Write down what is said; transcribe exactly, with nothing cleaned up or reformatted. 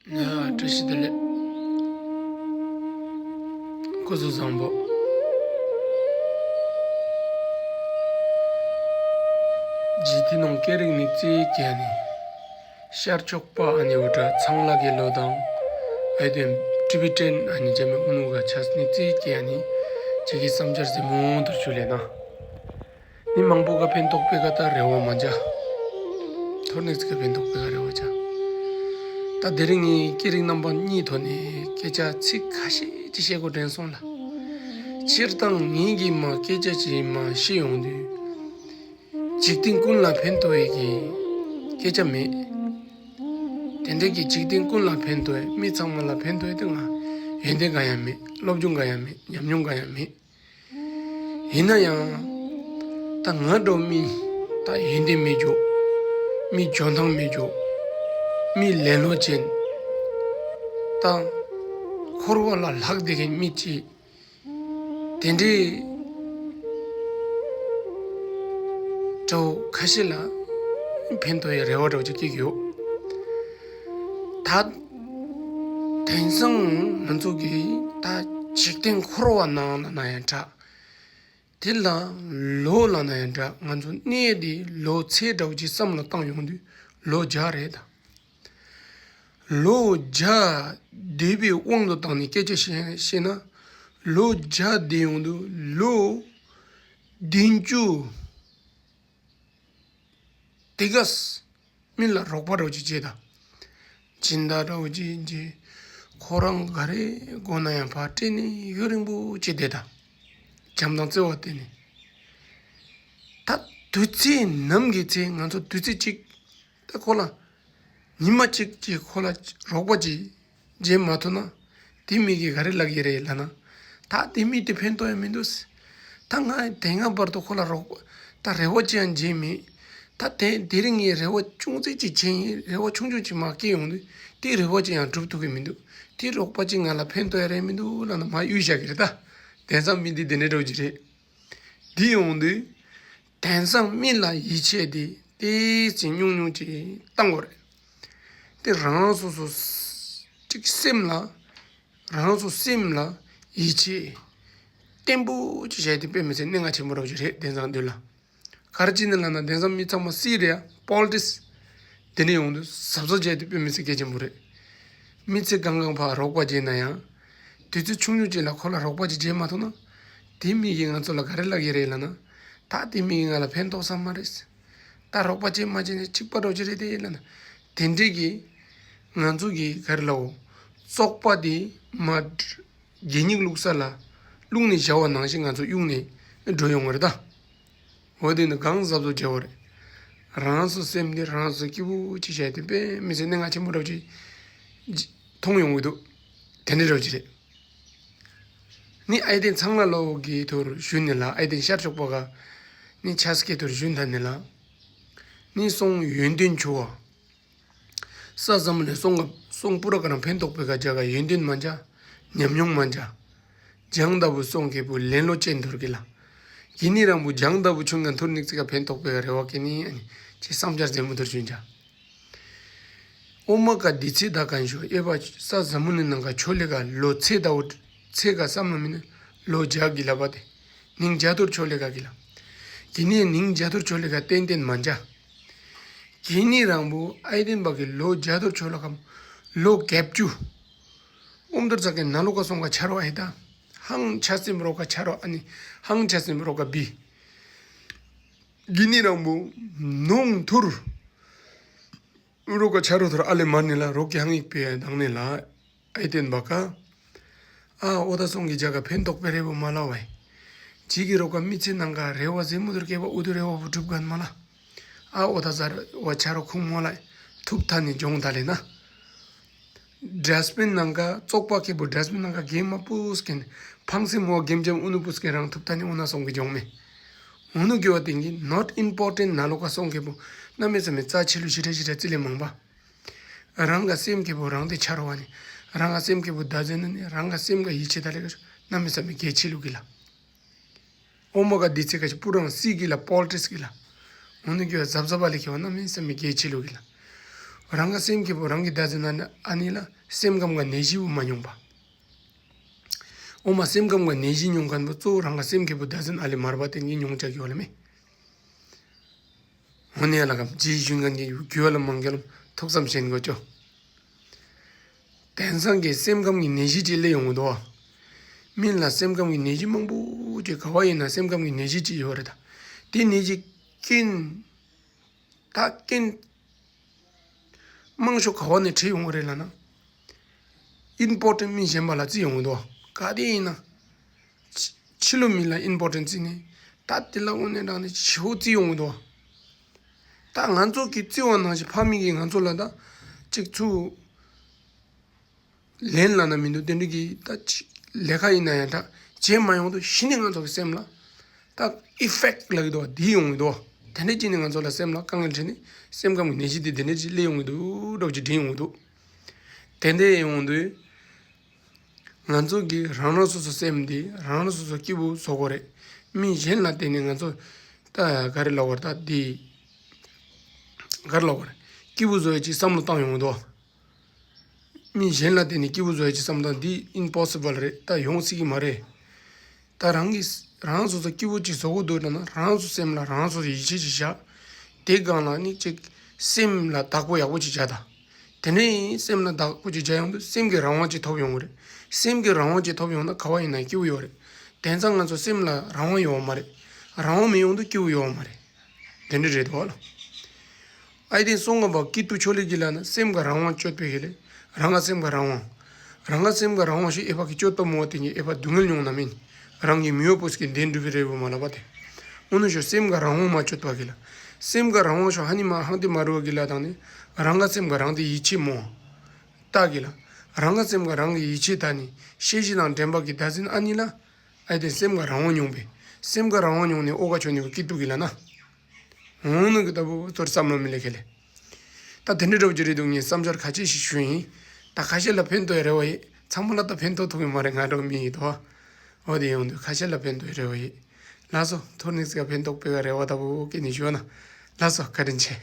ཡ་བཀྲ་ཤིས་བདེ་ལེགས། སྐུ་གཟུགས་བཟང་པོ། ཇི་ཏི་ནང་སྐད་རིགས་ནི་ཙི་ཀྱི་ཨ་ནི་ཤར་ཕྱོགས་པ་ཨ་ནི་འུ་དྲ་ཚང་ལ་གི་ལོ་དང་། ཨའི་དེམ་ཊི་བི་ཊན་ཨ་ནི་ཇ་མེ་ཨུ་ནུ་ག་ཆས་ནི་ཙི་ཀྱི་ཨ་ནི་ཇི་གི་བསམ་འཆར་ཟེ་མོ་དུར་ཆུ་ལེ་ན། ནི་མང་པོ་ག་ཕན་ཐོགས་པེ་ག་ད་རེ་བ་མ་འཇའ། ཐོར་ནེགས་ག་ཕན་ཐོགས་པེ་ག་རེ་བ་འཇའ། ད་དེ་རིང་ངི་སྐད་རིགས་རྣམ་པ་གཉིས་ཐོག་ནེ་སྐད་ཆ་ཚིག་ཁ་ཤས་ཅིག་བཤད་དགོ་དྲན་སོང་ལ། སྤྱིར་བཏང་ངེ་གི་མ་སྐད་ཆ་ཅིག་མ་བཤད་ཡོང་དུས། འཇིག་རྟེན་ཀུན་ལ་ཕན་ཐོགས་ཡི་གི་སྐད་ཆ་མེད། དེ་འདྲའི་གི་འཇིག་རྟེན་ཀུན་ལ་ཕན་ཐོགས་ཡི་མི་ཚང་མ་ལ་ཕན་ཐོགས་ཡི་དེ་ང་ཡོན་ཏན་ག་ཡང་མེད། སློབ་སྦྱོང་ག་ཡང་མེད། ཉམས་མྱོང་ག་ཡང་མེད། ཡིན་ན་ཡང་ད་ང་འདྲ་མི་ད་ཡོན་ཏན་མེད་འགྱོ། མི་འཇོན་ཐང་མེད་འགྱོ། མི་ལེ་ལོ་ཅན། ད་འཁོར་བ་ལ་ལྷག་བསྡད་མཁན་མི་ཅིག། དེ་འདྲའི་འདྲ་ཁ་ཤས་ལ་ཕན་ཐོགས་ཡི་རེ་བ་འདྲ་ཅིག་སྐྱེ་གི་ཡོད། ད་དེང་སང་ང་ཚོ་གི་ད་འཇིག་རྟེན་འཁོར་བ་ནང་ན་ན་ཡང་འདྲ། དེ་ལ་ལོ་ལ་ན་ཡང་འདྲ། ང་ཚོ་གནས་དེ་ལོ་ཚེས་འདྲ་བོ་ཅིག་བསམ་བློ་བཏང་ཡོང་དུས་ལོ་བརྒྱ་རེད་ད། ལོ་བརྒྱ་འདས་པའི་དབང་དུ་བཏང་ནས་སྐད་ཆ་བཤད་བཤད་ན། ལོ་བརྒྱ་འདས་ཡོང་དུས་ལོ་བདུན་ཅུ་དེ་ག་ས་མི་ལ་རོགས་པ་འདྲ་བོ་ཅིག་བྱེད་ད། སྦྱིན་བདག་འདྲ་བོ་ཅིག་བྱེད། ཁོ་རང་ག་རེ་དགོས་ན་ཡང་ཕར་སྤྲད་ནས་ཡུན་རིང་པོ་ཅིག་བསྡད་ད། བྱམས་དང་བརྩེ་བ་བསྟན་ནས། ད་དུས་ཚོད་ནམ་གྱི་ཚེ་ང་ཚོ་དུས་ཚོད་ཅིག་ད་ཁོ་ལ་ཉི་མ་གཅིག་ཅིག་ཁོ་ལ་རོགས་པ་ཅིག་བྱེད་མ་ཐུབ་ན། དེ་མི་གིས་ག་རེ་ལབ་ཀྱི་རེད་ལབ་ན། ད་དེ་མི་དེ་ཕན་ཐོགས་ཡང་མི་འདུག་ཟེར། ད་ང་དེ་སྔ་བར་དུ་ཁོ་ལ་རོགས་ད་རེ་བ་ཅི་ཡང་བྱས་མེད། ད་དེ་དེ་རིང་ངས་རེ་བ་ཅུང་ཟད་ཅིག་བྱས་ཡིན། རེ་བ་ཆུང་ཆུང་ཅིག་མར་སྐྱེས་ཡོང་དུས་དེ་རེ་བ་ཅིག་ཡང་འགྲུབ་ཐུབ་ཀྱི་མི་འདུག། དེ་རོགས་པ་ཅིག་ང་ལ་ཕན་ཐོགས་ཡ་རེད་མི་འདུག་ལབ་ན་མར་གཡུག་བཞག་གི་རེད་ད། དེང་སང་མི་འདི་དེ་འདྲ་འདྲ་བོ་ཅིག་རེད། དེ་ཡོང་དུས་དེང་སང་མི་ལ་ཡིད་ཆེས་དེ་ཏོག་ཙམ་ཉུང་ཉུང་ཅིག་བཏང་དགོས་རེད། དེ་རང་སོ་སོ་ཅིག་སེམས་ལ་རང་སོ་སེམས་ལ་ཡིད་ཆེས་བརྟན་པོ་ཅིག་བྱས་ཏེ་དཔེ་མི་སྲིད་གནད་འགག་ཆེན་པོ་འདྲ་བོ་ཅིག་རེད། དེང་སང་དུས་ལ་ག་རེ་བྱས་ནས་ལབ་ན། དེང་སང་མི་ཚང་མ་སི་རེད་ཡ། པོ་ལི་ཊིགས་དེ་འདྲ་ཡོང་དུས་གཟབ་གཟབ་བྱས་ཏེ་དཔེ་མི་སྲིད་གལ་ཆེན་པོ་རེད། མི་ཚེ་གང་གང་ཕར་རོགས་པ་བྱས་ན་ཡང་དུས་ཚོད་ཆུང་ཆུང་ཅིག་ལ་ཁོ་ལ་རོགས་པ་ཅིག་བྱེད་མ་ཐུབ་ན། དེ་མི་གིས་ང་ཚོ་ལ་ག་རེ་ལབ་ཀྱི་རེད་ལབ་ན། ད་དེ་མི་གིས་ང་ལ་ཕན་ཐོགས་ས་མ་རེད། ད་རོགས་པ་བྱེད་མ་བྱེད་ནི་གཅིག་པ་འདྲ་བོ་ཅིག་རེད་དེ་ལབ་ན། དེ་འདྲའི་གི་ང་ཚོ་གི་ག་རེ་ལབ་འོ། བཙོག་པ་དེ་མར་གད་སྙིགས་བླུགས་ས་ལ་བླུགས་ནས་བཞག་པ་ནང་བཞིན་ང་ཚོ་གཡུགས་ནས་འགྲོ་ཡོང་བ་རེད་ད། འོ་དེ་ནི་གང་གཟབ་གཟབ་བྱེད་དགོས་རེད། རང་སོ་སེམས་དེ་རང་སོ་སྐྱིད་པོ་ཅིག་བྱས་ཏེ་དཔེ་མི་སྲིད་གནད་འགག་ཆེན་པོ་འདྲ་བོ་ཅིག་མཐོང་ཡོང་གི་འདུག། དེ་འདྲ་འདྲ་བོ་ཅིག་རེད། ནི་ཨའི་ཏེན་ཚང་ལ་ལོ་གི་ཐུར་ཞུ་ནི་ལ། ཨའི་ཏེན་ཤར་ཕྱོགས་པ་ག་ནི་ཆས་ཀྱི་ཐུར་ཞུ་ད་ནི་ལ། ནི་སོང་ཡོན་ཏན་ཆུ་བ། ས་ཟམ་ལས་སོང་ག་སོང་པུ་ར་ག་རང་ཕན་ཐོགས་པེ་ག་བྱ་ག་ཡོན་ཏན་མ་འཇའ། ཉམས་མྱོང་མ་འཇའ། ཇང་ད་བུ་སོང་ཁེ་བུ་ལེན་ལོ་ཅན་ཐུར་གི་ལ། གི་ནི་རང་བུ་ཇང་ད་བུ་ཆུང་ཡང་ཐུར་ནིག་ཙི་ག་ཕན་ཐོགས་པེ་ག་རེ་བ་ཀེ་ནི་ཨ་ནི་ཅི་བསམ་འཆར་ཟེ་མོ་ཐུར་ཞུན་འཇའ། ཨོ་མ་ཀ་དི་ཚེ་ད་གན་ཤོ་ཨེ་བ་ས་ཟ་མུ་ནི་ནང་ག་ཆོ་ལེ་ག་ལོ་ཚེ་ད་བུ་ཚེ་ག་བསམ་ན་མི་ནི་ལོ་བརྒྱ་གི་ལ་བ་ཏེ། ནིང་བརྒྱ་ཐུར་ཆོ་ལེ་ག་གི་ལ། གི་ནི་ནིང་བརྒྱ་ཐུར་ཆོ་ལེ་ག་ཏན་ཏན་མ་འཇའ། གི་ནི་རང་བུ་ཨའི་ཏེན་བ་གི་ལོ་བརྒྱ་ཐུར་ཆོ་ལེ་གམ་ལོ་བརྒྱད་ཅུ། ཨོམ་ཐུར་ཚ་གི་ན་ལོ་ཀ་སོང་ག་ཆ་རོ་ཨའི་ད། ཧང་ཆ་སིམ་རོ་ཀ་ཆ་རོ་ཨ་ནི་ཧང་ཆ་སིམ་རོ་ཀ་བི། གི་ནི་རང་བུ་ནོང་ཐུར་རོ་ཀ་ཆ་རོ་ཐུར་ཨ་ལེ་མ་ནི་ལ་རོ་ཀི་ཧང་ཡིག་པེ་དང་ནི་ལ། ཨའི་ཏེན་བ་ཀ། ཨ་ཨོ་ད་སོང་གི་ཇ་ག་ཕན་ཐོགས་པེ་རེ་བུ་མ་ལ་བའི། ཇི་གི་རོ་ཀ་མི་ཚེ་ནང་ག་རེ་བ་ཟེ་མོ་ཐུར་ཀེ་བ་ཨུ་ཐུ་རེ་བ་བུ་གྲུབ་གན་མ་ལ། ཨ་ཨོ་ད་ཟ་ར་བ་ཆ་རོ་ཁུང་མོ་ལ་ཐུབ་ཐ་ནི་ཇོང་ད་ལེ་ན། ཌསཊ་བིན་ནང་ག་བཙོག་པ་ཁེ་བུ་ཌསཊ་བིན་ནང་ག་གེ་མ་པུས་ཀེན་ཕང་སེ་མོ་གེམ་ཇམ་ཨུ་ནུ་པུས་ཀེན་རང་ཐུབ་ཐ་ནི་ཨུ་ན་སོང་གི་ཇོང་མེ། ཨུ་ནུ་གི་བ་ཏིང་གི་not important ན་ལོ་ཀ་སོང་ཁེ་བུ་གནམ་མེད་ས་མེད་རྩ་ཆེ་ལུ་ཞི་ཏྲ་ཞི་ཏྲ་རྩི་ལེ་མང་བ། རང་ག་སེམས་ཁེ་བུ་རང་ཏེ་ཆ་རོ་བ་ནི། རང་ག་སེམས་ཁེ་བུ་ད་ཟེ་ན་ནི་རང་ག་སེམས་ག་ཡིད་ཆེས་ད་ལེ་ག་གནམ་མེད་ས་མེད་གལ་ཆེ་ལུ་གི་ལ། ཨོ་མ་ག་དི་ཚེ་ག་ཅི་པུ་རང་སི་གི་ལ་པོ་ལི་ཊིགས་གི་ལ། ཨུ་ནུ་གི་བ་ཟབ་ཟབ་བ་ལེ་ཁེ་བ་གནམ་མེད་ས་མེད་གལ་ཆེ་ལུ་གི་ལ། རང་ག་སེམས་ཁེ་པོ་རང་གི་བདག་འཛིན་ཨ་ནི་ཨ་ནི་ལ་སེམས་ཁམས་ག་ནད་གཞི་བོ་མ་མྱོང་པ། འོ་མ་སེམས་ཁམས་ག་ནད་གཞི་མྱོང་མཁན་པོ་གཙོ་བོ་རང་ག་སེམས་ཁེ་པོ་བདག་འཛིན་ཨ་ལེ་མར་པ་བརྟེན་གྱི་མྱོང་ཆ་གི་ཡོད་ལ་མེ། འོ་ནས་ལ་གམ་ཇི་ཞུན་གན་གྱི་རྒྱུ་ལ་མང་གལ་ཐུགས་བསམ་བཞེས་དགོས་ཅོ། དེང་སང་གི་སེམས་ཁམས་ཀྱི་ནད་གཞི་ཅིག་སླེབས་ཡོང་གི་འདུག་བ། མི་ལ་སེམས་ཁམས་ཀྱི་ནད་གཞི་མང་པོ་ཅིག་ག་བ་ཡིན་ན་སེམས་ཁམས་ཀྱི་ནད་གཞི་ཅིག་ཡོད་རེད་ད། དེ་ནད་གཞི་རྐྱེན་ད་རྐྱེན་མང་ཤོས་ག་བ་ནས་འཕྲད་ཡོང་གི་རེད་ལབ་ན། ཨིམ་པོར་ཊེནཊ་མི་གཞན་པ་ལ་བརྩི་ཡོང་གི་འདུག་བ། ག་དེ་ཡིན་ན། ཕྱི་ཕྱི་ལོགས་མི་ལ་ཨིམ་པོར་ཊེནཊ་བརྩི་ནས། ད་དེ་ལ་དངོས་གནས་དྲང་གནས་ཆེ་བོ་བརྩི་ཡོང་གི་འདུག་བ། ད་ང་ཚོ་གི་བརྩི་བ་ནང་བཞིན་ཕ་མ་གིས་ང་ཚོ་ལ་ད་ཅིག་ཚུར་ལན་ལབ་ན་མི་འདུག་དེ་འདྲ་གི་ད་ཅིག་ལས་ཀ་ཡིན་ན་ཡང་འདྲ་བྱེད་མ་ཡོང་དུས་གཞི་ནས་ང་ཚོ་གི་སེམས་ལ་ད་ཨི་ཕེག་ཊི་ལབ་ཀྱི་འདུག་བ། འདི་ཡོང་གི་འདུག་བ། དེ་འདྲ་ཅིག་ནས་ང་ཚོ་ལ་སེམས་ལ་དཀའ་ངལ་འཕྲད་ནས་སེམས་ཁམས་ཀྱི་ནད་གཞི་འདི་དེ་འདྲ་ཅིག་སླེབས་ཡོང་གི་འདུག་འདྲ་བོ་ཅིག་དྲན་ཡོང་གི་འདུག་དེ་འདྲ་ཡོང་དུས། ང་ཚོ་གིས་རང་རང་སོ་སོ་སེམས་འདི་རང་རང་སོ་སོ་སྐྱིད་པོ་བཟོ་དགོས་རེད། མི་གཞན་ལ་བརྟེན་ནས་ང་ཚོ་ད་ག་རེ་ལབ་དགོས་རེད་ད་འདི། ག་རེ་ལབ་དགོས་རེད། སྐྱིད་པོ་བཟོ་ཡ་ཅིག་བསམ་བློ་བཏང་ཡོང་གི་འདུག་མི་གཞན་ལ་བརྟེན་ནས་སྐྱིད་པོ་བཟོ་ཡ་ཅིག་བསམ་བློ་བཏང་འདི་ཨིམ་པོ་སི་བལ་རེད། ད་ཡོང་སྲིད་ཀྱི་མ་རེད། ད་རང་གིས་རང་སོ་སོ་སྐྱིད་པོ་ཅིག་བཟོ་དགོས་འདུག་ན་རང་སོ་སེམས་ལ་རང་སོ་སོ་ཡིད་ཆེས་ཅིག་བཞག་དེ་སྒང་ལ་ནི་ཅིག་སེམས་ལ་བདག་པོ་ཡག་པོ་ཅིག་བྱ་ད། དེ་ནས་སེམས་ལ་བདག་པོ་ཅིག་བྱ་ཡོང་དུས་སེམས་ཀྱི་རང་དབང་ཅིག་ཐོབ་ཡོང་གི་རེད། སེམས་ཀྱི་རང་དབང་ཅིག་ཐོབ་ཡོང་ན་ག་བ་ཡིན་ན་སྐྱིད་པོ་ཡོད་རེད། དེང་སང་ང་ཚོ་སེམས་ལ་རང་དབང་ཡོད་མ་རེད། རང་དབང་མི་ཡོང་དུས་སྐྱིད་པོ་ཡོད་མ་རེད། དེ་འདྲ་རེད་དོ་ལ། ཨའི་ཏེན་སོང་ངོ་བ་ཀི་ཏུ་ཆོ་ལེ་གི་ལ་ན་སེམས་ཀྱི་རང་དབང་སྤྱོད་པའི་གི་ལས། རང་ག་སེམས་ཀྱི་རང་དབང་། རང་ག་སེམས་ཀྱི་རང་དབང་ཞིག་ཨེ་ཕ་གི་སྤྱོད་པ་མོ་དེ་ནི་ཨེ་ཕ་སྡུག་བསྔལ་མྱོང་ན་མིན། རང་གི་མི་འོས་པོ་ཞིག་གི་འདེན་འགྲུབ་པའི་རེ་བོ་མ་ལབ་པ་དེ། ཨུ་ནུ་ཞོ་སེམས་ཀྱི་རང་དབང་མ་སྤྱོད་པ་གི་ལ། སེམས་ཀྱི་རང་དབང་ཞོ་ཧ་ནི་མ་ཧང་དེ་མ་རུ་བ་གི་ལ་དང་ནི། རང་ག་སེམས་ཀྱི་རང་དེ་ཡིད་ཆེས་མོ། ལྟ་གི་ལ། རང་ག་སེམས་ཀྱི་རང་གི་ཡིད་ཆེས་ད་ནི་ཤེས་བཞིན་དང་དྲན་པ་གི་བདག་འཛིན་ཨ་ནི་ལ། ཨའི་ཏེན་སེམས་ཀྱི་རང་དབང་མྱོང་པས། སེམས་ཀྱི་རང་དབང་མྱོང་ནས་ཨོ་ག་ཆོ་ནི་བ་ཀི་ཏུ་གི་ལ་ན། འོང་ནི་གི་ལྟ་བུ་ཚོར་བསམ་བློ་མི་ལེགས་ལེ། ད་དེ་འདྲ་འདྲ་བོ་ཅིག་རེད་འདུག་ངས་བསམ་འཆར་ཁ་ཤས་ཤིག་ཞུས་ཡིན། ད་ཁ་ཤས་ལ་ཕན་ཐོགས་རེ་བ་ཡིན། ཚང་མ་ལ་ད་ཕན་ཐོགས་ཐུབ་ཀྱི་མ་རེད་ང་འདྲ་བོ་མི་ཡིན་དོ། འོ་དེ་ཡོང་དུས་ཁ་ཤས་ལ་ཕན་ཐོགས་རེ་བ་ཡིན། ལགས་སོ་ཐོར་ནིགས་ཀ་ཕན་ཐོགས་པའི་རེ་བ་ལྟ་བུ་སྐྱེ་ནི་ཞུ་ན། ལགས་སོ་བཀའ་དྲིན་ཆེ།